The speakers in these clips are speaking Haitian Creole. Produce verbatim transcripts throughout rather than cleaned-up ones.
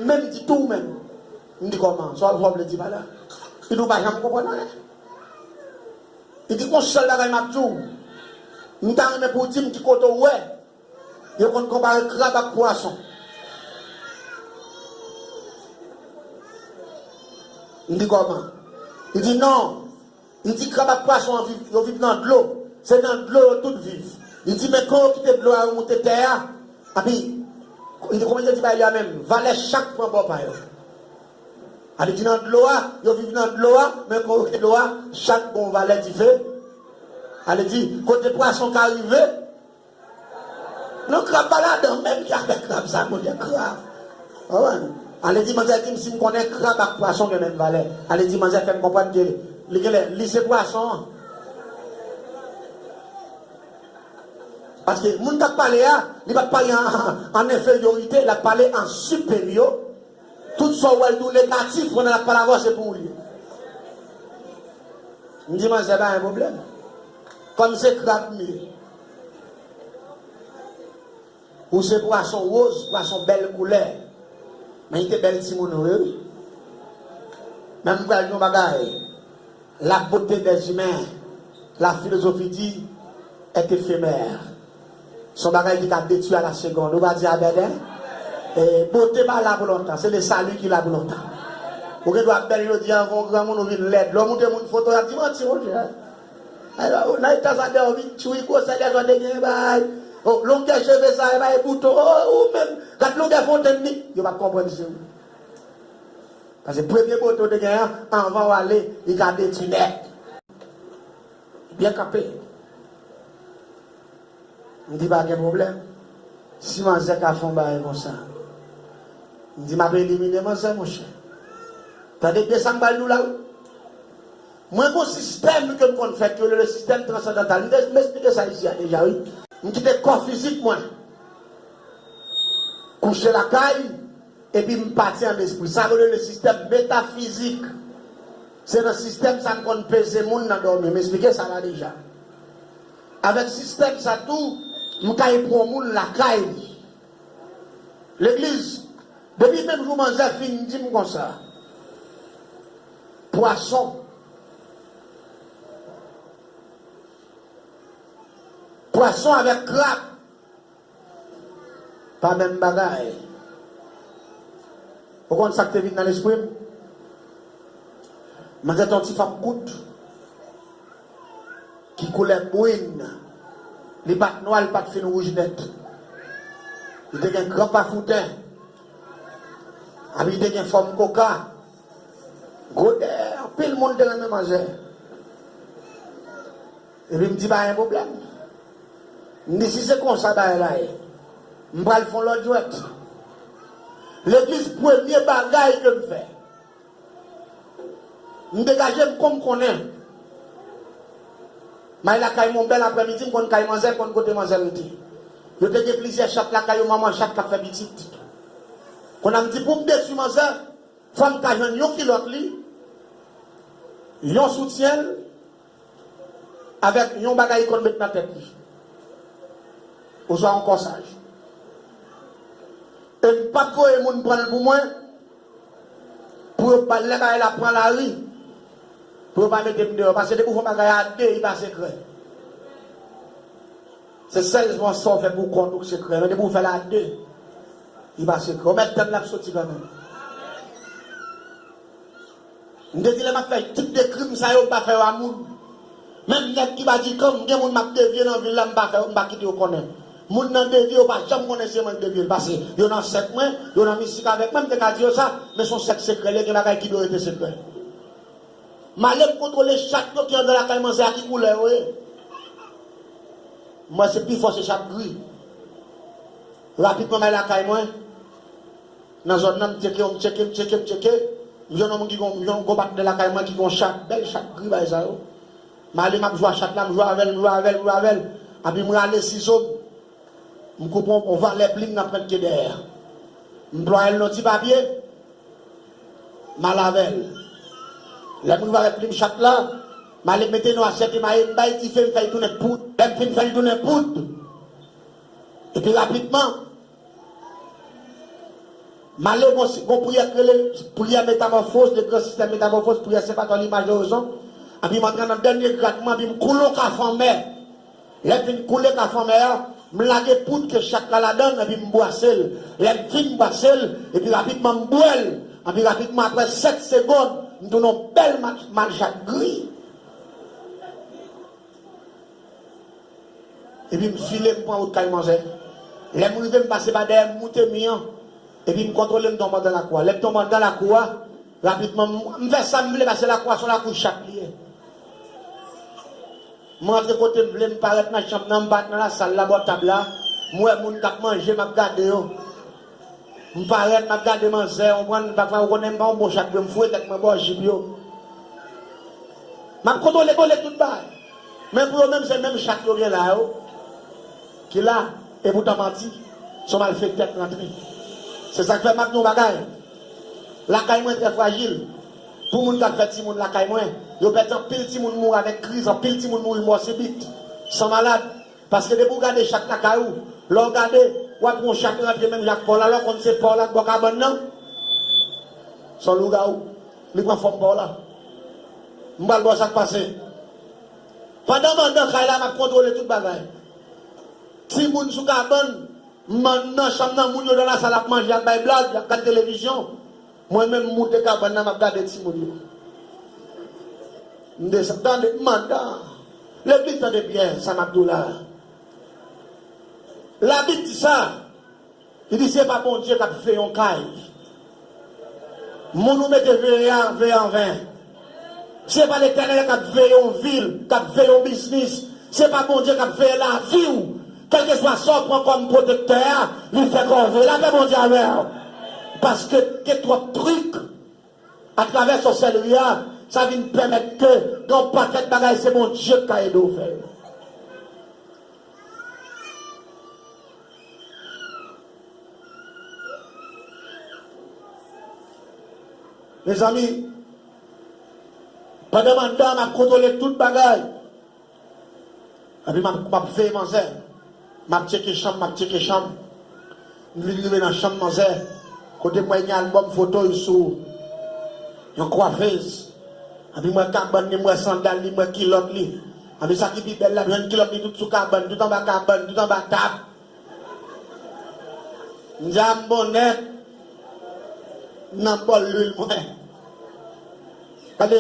Menm di tou menm. M di kòman, sa w vle di pa la? Li di w pa janm konprann anyen. Li di gon sèl bagay m ap di w. M ta renmen pou w di m ki kote w wè yo konn konpare krab ak pwason. M di kòman? Li di non. Li di krab ak pwason an viv, yo viv nan dlo. Se nan dlo yo tout viv. Li di men kan yo kite dlo a, yo moute tè a. Epi, li di kòman yo di bagay la menm? Valè chak pran bò pa yo. A li di nan dlo a, yo viv nan dlo a, men kan yo kite dlo a, chak gon valè dife. A li di kote pwason ka rive, non, krab pa ladan, menm ki afè krab sa, monchè, krab. Konprann? Ale di manzè di m si m konnen krab ak pwason gen menm valè. Ale di manzè fè m konprann ke li genlè, li se pwason an. Paske moun k ap pale a, li pa t pale an, an enferyorite, l ap pale an siperyo. Tout sa w wè l di w negatif, pandan l ap pale avè w, se pou ou l ye. M di manzè pa gen pwoblèm. Kòm se krab m ye. Ou se pwason woz, pwason bèl koulè. Men li te bèl timoun vre wi. Men m pral di w yon bagay. La beauté des humains, la philosophie dit, est éphémère. Se yon bagay ki ka detwi a la segonn. Ou pa di amen, en? E, bote pa la pou lontan. Se le salut ki la pou lontan. Ou gen dwa bèl jodi a, anvan w granmoun ou vin lèd. Lè w montre moun foto, y ap di manti, monchè. Nan eta sa dèyè w vin tchwi, gwosè dèyè w te gen bay. O, longè cheve sa, e bay bouton. O, ou menm, gad longè fontenn li. Yo p ap konprann se ou. Paske premye bote w te gen an, anvan w ale, li ka detwi nèt. Byen kanpe. M di pa gen pwoblèm. Si manzè ka fè yon bagay konsa, m di m ap elimine manzè, monchè. Tande byen sa m pral di w la, wi. Mwen gon sistèm ke m konn fè, ke yo rele sistèm transandantal. M te, m esplike sa isi a deja, wi. M kite kò fizik mwen kouche lakay, epi m pati an lespri. Sa yo rele sistèm metafizik. Se nan sistèm sa m konn peze moun nan dòmi. M esplike sa la deja. Avèk sistèm sa tou, m kay pran moun lakay li. Legliz, depi menm jou manzè fin di m konsa, pwason, pwason avèk krab, pa menm bagay. Ou konn sa k te vin nan lespri m? Manzè te yon ti fanm kout, ki koulè brin. Li pa t nwa, li pa t fin wouj nèt. Li te gen gran pafouten. Epi li te gen fòm koka. Gwo dèyè, anpil moun te renmen manzè. Epi m di pa gen pwoblèm. M di si se konsa bagay la ye, m pral fè yon lòt jwèt. Legliz, premye bagay ke m fè, m degaje m kon m konnen. M al lakay mwen bèl aprèmidi, m konn kay manzè, m konn kote manzè rete. Yo te gen plizyè chat lakay yo, manman chat k ap fè pitit. Kounye a m di pou m detwi manzè, fò m ta jwenn yon kilòt li, yon soutyen l, avèk yon bagay li konn met nan tèt li, oswa yon kòsaj. E m p ap voye moun pran l pou mwen, pou yo pa, lè bagay la pran lari, pou yo pa mete m deyò. Paske depi w fè yon bagay a de, li pa sekrè. Se sèlman sa w fè pou kont ou k sekrè. Men depi w fè l a de, li pa sekrè. Ou mèt tann l ap soti kanmenm. M te di lè m ap fè tip de krim sa yo, m pa fè yo a moun. Menm nèg ki pa di kan m, gen moun m ap devye nan vil la, m pa fè yo, m pa kite yo konnen. Moun nan devye, yo pa janm konnen se mwen k devye l, paske yo nan sèk mwen, yo nan mizik avèk mwen, m te ka di yo sa, men se yon sèk sekrè, lè gen bagay ki dwe rete sekrè. M ale m kontwole chat yo ki anndan lakay manzè a ki koulè yo ye. M wè se pi fò se chat gri. Rapidman m al lakay mwen. Nan zòn nan m tcheke, m tcheke, m tcheke, m tcheke. M jwenn yon moun ki gon, yon gon patnè lakay mwen ki gon chat, bèl chat gri bagay sa yo. M ale m ap jwe a chat la, m jwe avè l, m jwe avè l, m jwe avè l. Epi m rale sizo m. M koupe yon, yon valè plim nan pwent ke dèyè. M plwaye l nan ti papye. M al avè l. Lè m rive avèk plim chat la, m ale mete nan asyèt e maye, m bay dife, m fè l tounen poud. Lè m fin fè l tounen poud, epi rapidman, M ale gon, gon priyè k rele priyè metamòfoz, le gran sistèm metamòfoz, priyè Sen Patòl Imaj Lorizon. Epi m antre nan dènye grad mwen, epi m koule yon kafe anmè. Lè m fin koule kafe anmè a, m lage poud ke chat la ladan l, epi m bwase l. Lè m fin bwase l, epi rapidman m bwè l. Epi rapidman, apre sèt segonn, m tounen yon bèl mal, mal chat gri. Epi m file, m pran wout kay manzè. Lè m rive, m pase pa dèyè, m moute mi an. Epi m kontwole, m tonbe anndan lakou a. Lè m tonbe anndan lakou a, rapidman, m, m fè sa m vle, paske lakou a se yon lakou chat li ye. M rantre kote m vle, m parèt nan chanm nan, m parèt nan lasal la, bò tab la. M wè moun k ap manje, m ap gade yo. M parèt, m ap gade manzè, w konprann, pafwa ou konnen m pa yon bon chat vre, m foure tèt mwen bò jip yo. M ap kontwole, kontwole tout bagay. Men pou yo menm, se menm chat yo gen la yo, ki la, epoutan manti, se yon malfektè k rantre. Se sa k fè m ap di yon bagay. Lakay mwen trè frajil. Pou moun k ap fè timoun lakay mwen, yo pèdi anpil timoun mouri avèk kriz, anpil timoun mouri mò sibit, san malad. Paske depi w gade chat lakay ou, lè w gade, w ap wè yon chat rantre menm jan ak pa w la, lè w konn se pa w la k bò kabann nan. Se yon lougawou. Li pran fòm pa w la. M pral ba w sa k pase. Pandan m anndan kay la, m ap kontwole tout bagay. Timoun sou kabann, m nan chanm nan, moun yo nan lasal ap manje, ap bay blag, y ap gade televizyon. Mwen menm, m moute kabann nan, m ap gade timoun yo. M desann, tande, m anndan. Legliz, tande byen sa m ap di w la. Labib di sa. Li di, se pa Bondye k ap veye yon kay. Moun ou mete veye a, veye anven. Se pa Letènèl k ap veye yon vil, k ap veye yon biznis. Se pa Bondye k ap veye lavi w. Kèlkeswa sa w pran kòm pwotektè a, li fè kòve. Lapè Bondye avè w. Paske gen twòp trik atravè sòsèlri a, sa vin pèmèt ke gen yon pakèt bagay se Bondye k ka ede w fè yo. Mezanmi, pandan m anndan, m ap kontwole tout bagay. Epi m ap, m ap veye manzè. M ap tcheke chanm, m ap tcheke chanm. M vin rive nan chanm manzè. Kote m wè gen albòm foto l sou yon kwafez. Epi m wè kabann li, m wè sandal li, m wè kilòt li. Epi sa ki pi bèl la, m jwenn kilòt li tout sou kabann, tout anba kabann, tout anba tab. M di a m bon nèt. M nan bòl lwil mwen. Gade,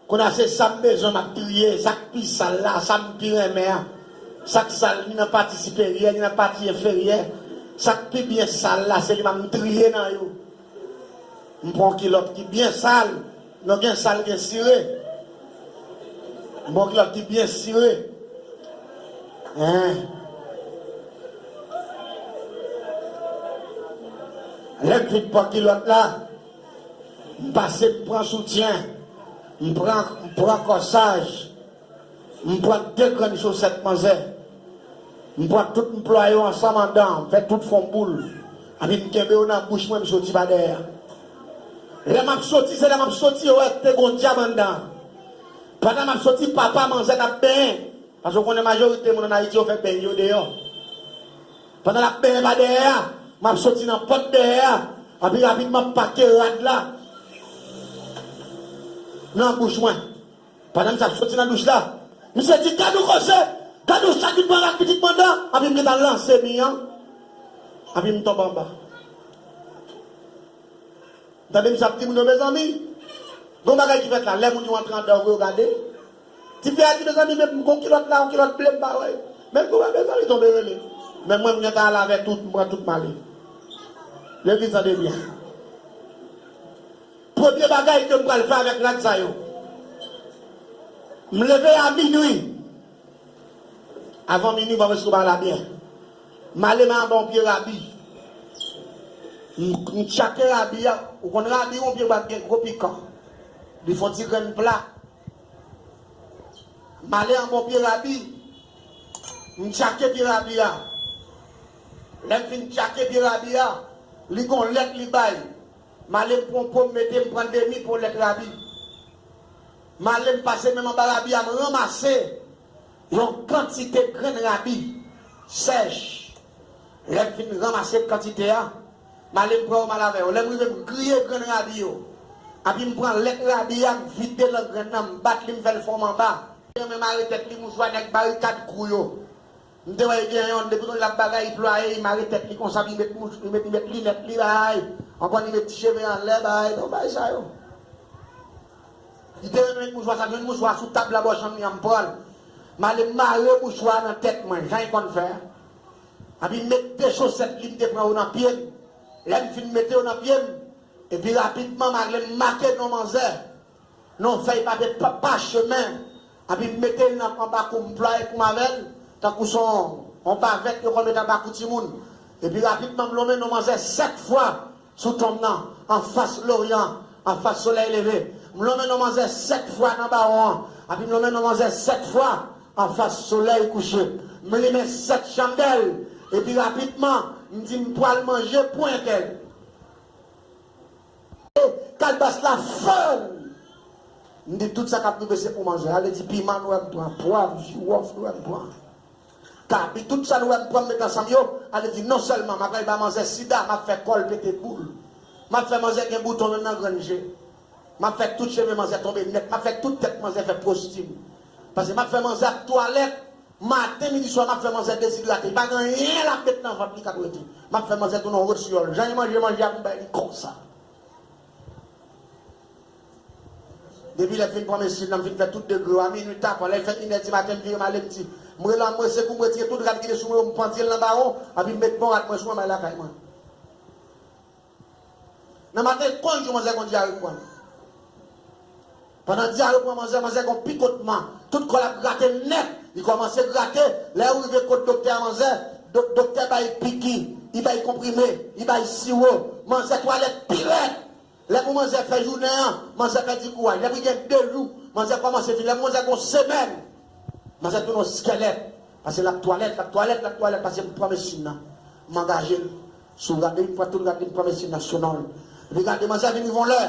kounye a se sa m bezwen, m ap triye. Sa k pi sal la, sa m pi renmen an. Sa k sal, ni nan pati siperyè, ni nan pati enferyè. Sa k pi byen sal la, se li m ap triye nan yo. M pran yon kilòt ki byen sal. Non, gen sal, gen sire. M pran yon kilòt ki byen sire. Hein. Lè m fin pran kilòt la, m pase, m pran soutyen. M pran, m pran kòsaj. M pran de grenn chosèt manzè. M pran tout, m plwaye yo ansanm anndan, m fè tout fè yon boul. Epi m kenbe yo nan bouch mwen, m soti pa dèyè. Lè m ap soti, se lè m ap soti, yo wè te gon dyab anndan. Pandan m ap soti, papa manzè t ap benyen. Paske w konnen majorite moun ann Ayiti, yo fè beny yo deyò. Pandan l ap benyen pa dèyè a, m ap soti nan pòt dèyè a, epi rapidman m pake rad la nan bouch mwen. Pandan misye ap soti nan douch la, misye di, "Gad yon koze! Gad yon chat vin pran rad pitit mwen nan!" Epi m gentan lanse mi an. Epi m tonbe anba. Tande misye ap di moun yo, "Mezanmi, gon bagay ki fèt la." Lè moun yo antre anndan, yo gade. Tifi a di, "Mezanmi, men gon kilòt la, yon kilòt ble m pa wè." Men gon bagay, mezanmi, tonbe rele. Men mwen, m gentan ale avè tout, m pran tout m ale. Legliz, tande byen. Premye bagay ke m pral fè avèk rad sa yo, m leve a minwi. Avan minwi, m ap eskou bagay la byen. M ale, m anba yon pye rabi. M, m tchake rabi a. Ou konn rabi, yon pye bwa ki gen gwo pikan. Li fè yon ti grenn pla. M ale anba yon pye rabi. M tchake pye rabi a. Lè m fin tchake pye rabi a, li gon lèt li bay. M ale m pran po m mete, m pran demi po lèt rabi. M ale m pase men m anba rabi a, m ranmase yon kantite grenn rabi sèch. Lè m fin ranmase kantite a, M ale, m pran yo, m al avè yo. Lè m rive, m griye grenn rabi yo. Epi m pran lèt rabi a, m vide nan grenn nan, m bat li, m fè l fon anba. Yo menm mare tèt li, mouchwa nèg barikad kou yo. M te wè l gen yon, depi l ap bagay, li plwaye, li mare tèt li konsa, li met mouch-, li met, li met linèt li, bay. Ankò li met ti cheve anlè, bay. Tout bagay sa yo. Li te renmen met mouchwa sa, jwenn mouchwa sou tab la bò chanm li an, m pran l. M ale m mare mouchwa nan tèt mwen, jan li konn fè a. Epi m met de chosèt li m te pran yo nan pye m. Lè m fin mete yo nan pye m, epi rapidman m ale m make non manzè. Non fèy papye pa, pachemen. Epi m mete l nan, anba kou m, plwaye kou m avè l, tankou se yon, yon bavèt yo konn mete anba kou timoun. Epi rapidman m lonmen non manzè sèt fwa sou tonm nan, anfas loryan, anfas solèy leve. M lonmen non manzè sèt fwa nan bawon an, epi m lonmen non manzè sèt fwa anfas solèy kouche. M limen sèt chandèl, epi rapidman, m di m pral manje pou entèl. Kalbas la fè! M di tout sa k ap rive se pou manzè. Ale di piman nou wè m pran, pwav, jiwòf nou wè m pran. Kabi, tout sa nou wè m pran m met ansanm yo, ale di non sèlman m ap al ba manzè sida, m ap fè kò l pete boul. M ap fè manzè gen bouton menm nan grenn je. M ap fè tout cheve manzè tonbe nèt, m ap fè tout tèt manzè fè postim. Paske m ap fè manzè ap twalèt, maten, midi, swa, m ap fè manzè dezidrate. Li pa gen anyen l ap met nan vant li k ap rete. M ap fè manzè tounen yon rosyòl. Jan li manje manje a, m bay li konsa. Depi lè m fin pran medsin nan, m fin fè tout degre yo, a minui tapan, lè l fè inè di maten, m vire m ale, m di, m rele anmwe sekou, m retire tout rad ki te sou mwen yo, m pandye l nan bawon, epi m met bon rad mwen sou mwen, m al lakay mwen. Nan maten, konn jou manzè gon dyare pran l. Pandan dyare pran manzè, manzè gon pikotman, tout kò l ap grate nèt, li kòmanse grate, lè yo rive kot doktè a manzè, do-, doktè bay piki, li bay konprime, li bay siwo, manzè twalèt pi rèd. Lè pou manzè fè jounen an, manzè pèdi kouraj. Lè pou gen de jou, manzè kòmanse fini. Lè pou manzè gon semèn, manzè tounen yon skèlèt. Paske l ap twalèt, l ap twalèt, l ap twalèt, paske m pran medsin nan. M angaje l sou rad li, m pran tout rad li, m pran medsin nan sou non l. Epi gade, manzè vin rive yon lè,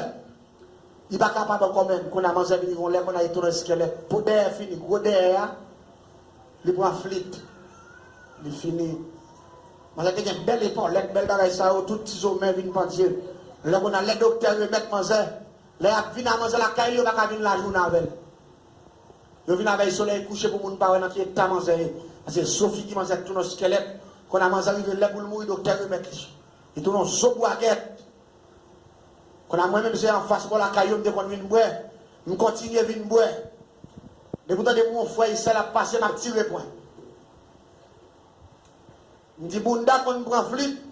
li pa kapab ankò menm. Kounye a manzè vin rive yon lè, kounye a li tounen yon skèlèt. Po dèyè fini, gwo dèyè a, li pran flit. Li fini. Manzè te gen bèl epòlèt, bèl bagay sa yo, tout ti zo men vin pandye. Lè kounye a, lè doktè remèt manzè, lè y ap vin a manzè lakay li, yo pa ka vin lajounen avè l. Yo vin avè l solèy kouche pou moun pa wè nan ki eta manzè ye. Paske zo figi manzè tounen yon skèlèt. Kounye a manzè rive lè pou l mouri, doktè remèt li. Li tounen yon zo bwagèt. Kounye a mwen menm se anfas bò lakay yo m te konn vin bwè. M kontinye vin bwè. Depi w tande m wè yon frè e sè l ap pase, m ap tire pwen. M di bounda konn pran flit,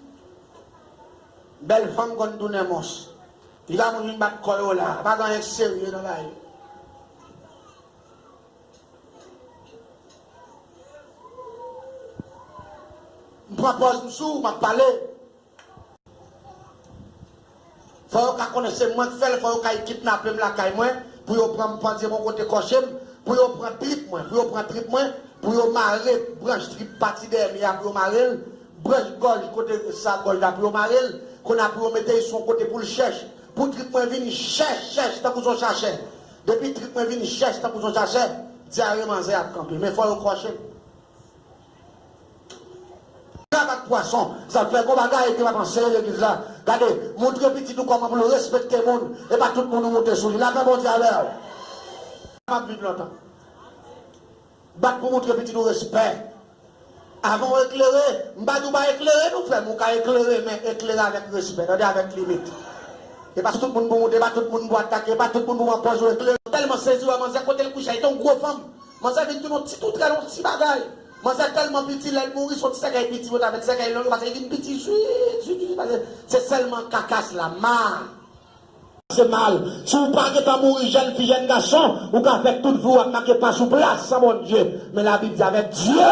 bèl fanm konn tounen mons. Piga moun vin bat kò yo la, pa gen anyen k serye nan la yo. M pran pòz m sou, m ap pale. Fò yo ka konnen se mwen k fè l, fò yo ka kidnape m lakay mwen, pou yo pran m pandye m yon kote kòche m, pou yo pran trip mwen, pou yo pran trip mwen, pou yo mare branch trip pati dèyè mi a, pou yo mare l, branch gòj kote sa gòj la, pou yo mare l, kounye a pou yo mete l sou yon kote pou l chèch, pou trip mwen vin chèch, chèch, tankou s on chachè. Depi trip mwen vin chèch, tankou s on chachè, dyare manzè ap kanpe. Men fò yo kòche m. Krabat pwason, sa fè gon bagay ke m ap anseye legliz la. Gade, moutre pitit ou kòman pou l respekte moun, e pa tout moun ou moute sou li. Lapè Bondye avè w. M ap viv lontan. Bat pou moutre pitit ou respè. Avan w eklere, m pa di w pa eklere non frè m, ou ka eklere, men eklere avèk respè, tande, avèk limit. E pa tout moun pou moute, e pa tout moun pou atake, e pa tout moun pou pran pòz ou eklere. Tèlman sezi wè manzè kote l kouche a, li te yon gwo fanm. Manzè vin tounen yon ti toutrèl, yon ti bagay. Manzè tèlman piti, lè l mouri, se yon ti sèkèy piti yo ta fè, ti sèkèy long yo, paske li vin piti, zwit, zwit, zwit, paske se sèlman kakas la, ma. Se mal. Si w pa gentan mouri jèn fi, jèn gason, ou ka fè tout vi w ap make pa sou plas san Bondye. Men Labib di avèk Dye,